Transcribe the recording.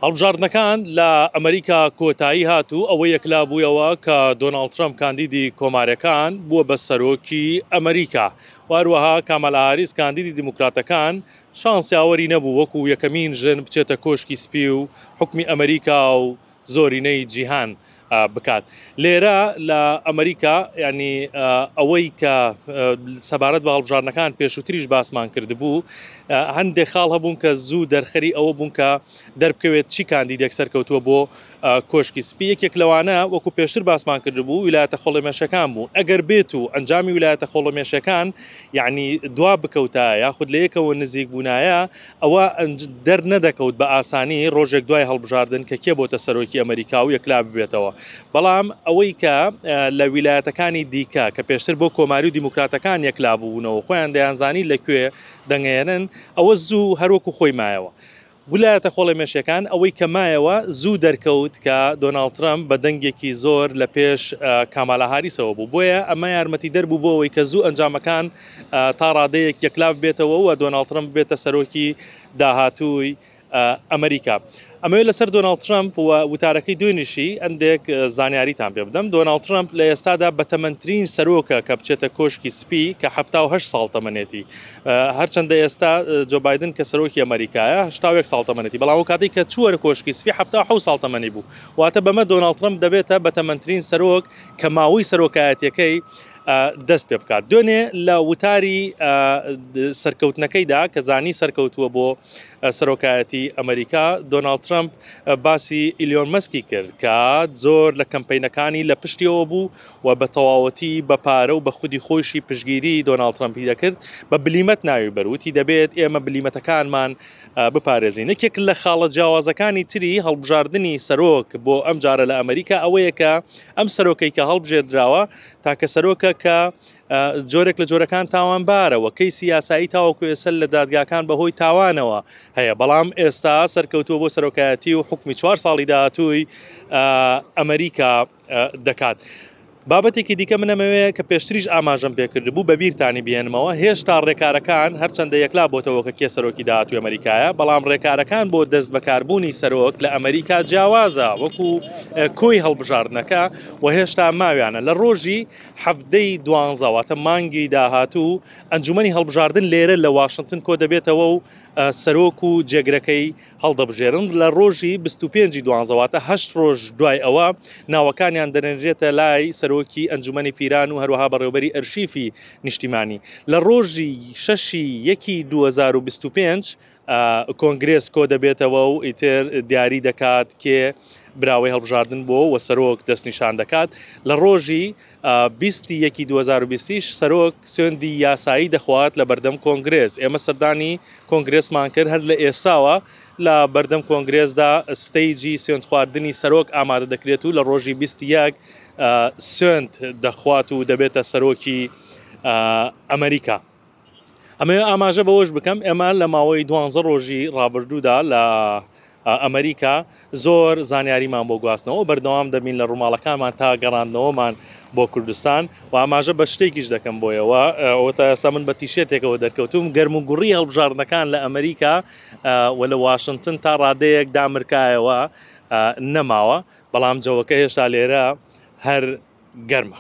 هەڵبژاردنەکان لە ئەمریکا کۆتایی هات و ئەوە یەکلابوویەوە کە دۆناڵد ترەمپ کاندیدی کۆمارەکان بووە بە سەرۆکی ئەمریکا و هەروەها کامالا هاریس کاندیدی دیموکراتەکان شانس یاوەری نەبوو وەکو یەکەمین ژن بچێتە کۆشکی سپی و حوکمی ئەمریکا و زۆرینەی جیهان بکات لێرە لە ئەمریکا ینی ئەوەی کە سەبارەت بە هەڵبژاردنەکان پێشووتریش باسمان کردبوو هەندێک خاڵ هەبوون کە زوو دەرخەری ئەوە بوون کە دەربکەوێت چی کاندیدێک سەرکەوتووە بۆ کۆشکی سپی یەکێک لەوانە وەکو پێشتر باسمان کردبوو ویلایەتە خۆڵەمێشەکان بوو ئەگەر بێت و ئەنجامی ویلایەتە خۆڵەمێشەکان یعنی دوا بکەوتایە یاخود لە یەکەوە نزیک بوونایە ئەوە دەر نەدەکەوت بە ئاسانی ڕۆژێک دوای هەڵبژاردن کە کێ بۆتە سەرۆکی ئەمریکا و یەکلا ببێتەوە بەڵام ئەوەی کە لە ویلایەتەکانی دیکە کە پێشتر بۆ کۆماری و دیموکراتەکان یەکلا بوونەوە خۆیان دەیانزانی لە کوێ دەنگێنن ئەوە زوو هەروەکو خۆی مایەوە. ولایەتە خۆڵەمێشیەکان ئەوەی کە مایەوە زوو دەرکەوت کە دۆناڵد ترەمپ بە دەنگێکی زۆر لە پێش کامالا هاریسەوە بوو بۆیە ئەمە یارمەتیدەر بوو بۆ ئەوەی کە زوو ئەنجامەکان تا ڕادەیەک یەکلا ببێتەوە و دۆناڵد ترەمپ ببێتە سەرۆکی داهاتووی ئەمریکا. ئەمەوێت لەسەر دۆناڵد ترەمپ و وتارەکەی دوێنیشی ئەندێک زانیاریتان پێ بدەم. دۆناڵد ترەمپ لە ئێستادا بەتەمەنترین سەرۆکە کە بچێتە کۆشکی سپی کە 78 ساڵ تەمەنێتی. هەرچەندە ئێستا جۆ بایدن کە سەرۆکی ئەمریکایە 81 ساڵ تەمەنێتی بەڵام ئەو کاتێک کە چووە کۆشکی سپی 77 ساڵ تەمەنی بوو. واتە بەمە دۆناڵد ترەمپ دەبێتە بەتەمەنترین سەرۆک کە ماوەی سەرۆکایەتیەکەی دەست پێ بکات. دوێنێ لە وتاری سەرکەوتنەکەیدا کە زانی سەرکەوتووە بۆ سەرۆکایەتی ئەمریکا، دۆناڵد ترەمپ باسی ئیلیۆن مەسکی کرد کە زۆر لە کەمپەینەکانی لە پشتیەوە بوو و بە تەواوەتی بە پارە و بە خودی خۆیشی پشتگیری دۆناڵد ترەمپی دەکرد، بە بلیمەت ناوی بەر وتی دەبێت ئێمە بلیمەتەکانمان بپارێزین. یەکێک لە خاڵە جیاوازەکانی تری هەڵبژاردنی سەرۆک بۆ ئەم جارە لە ئەمریکا ئەوەیە کە ئەم سەرۆکەی کە هەڵبژێردراوە تاکە سەرۆکە کە جۆرێک لە جۆرەکان تاوانبارە و کەیسی یاسایی تاوەکو ئێستا لە دادگاکان بەهۆی تاوانەوە هەیە بەڵام ئێستا سەرکەوتووە بۆ سەرۆکایەتی و حکومی چوار ساڵی داهاتووی ئەمریکا دەکات. بابەتێکی دیکە منەمەوێ کە پێشتریش ئاماژەم پێکردبوو بە بیرتانی بێنمەوە هێشتا ڕێکارەکان هەرچەندە یەکلا بۆتەوە کە کێ سەرۆکی داهاتوی ئەمریکایە بەڵام ڕێکارەکان بۆ دەست بەکاربوونی سەرۆک لە ئەمریکا جیاوازە وەکو کۆی هەڵبژاردنەکە و هێشتا ماویانە لە ڕۆژی حەڤدەی دوانزە واتە مانگی داهاتوو ئەنجومەنی هەڵبژاردن لێرە لە واشنتن کۆ دەبێتەوە و سەرۆک و جێگرەکەی هەڵدەبژێرن لە ڕۆژی 25 دوانزە واتە هەشت ڕۆژ دوای ئەوە ناوەکانیان دەنێنرێتە لای سەرۆکی ئەنجومەنی پیران و هەروەها بەڕێوبەری ئەرشیفی نیشتیمانی لە ڕۆژی شەشی یەکی 2025 کۆنگرێس کۆ دەبێتەوە و ئیتر دیاری دەکات کێ براوەی هەڵبژاردن بووە و سەرۆک دەستنیشان دەکات لە ڕۆژی بیستی یەکی 2020 سەرۆک سوێندی یاسایی دەخوات لە بەردەم کۆنگرێس ئێمە سەردانی کۆنگرێسمان کرد هەر لە ئێستاوە لە بەردەم کۆنگرێسدا ستەیجی سوێند خواردنی سەرۆک ئامادە دەکرێت و لە ڕۆژی 21 سوێند دەخوات و دەبێتە سەرۆکی ئەمریکا. ئەمەوێ ئاماژە بەوەش بکەم ئێمە لە ماوەی دوانزە ڕۆژی ڕابردوودا لە ئەمریکا زۆر زانیاریمان بۆ گواستنەوە بەردەوام دەبین لە ڕووماڵەکانمان تا گەڕاندنەوەمان بۆ کوردستان و ئاماژە بە شتێکیش دەکەم بۆیەوە ئەوە تا ئێستا من بە تیشێتێکەوە دەرکەوتوم گەرم و گوڕی هەڵبژاردنەکان لە ئەمریکا و لە واشنتن تا ڕادەیەک دامرکایەوە نەماوە بەڵام جەوەکە هێشتا لێرە هەر گەرمە.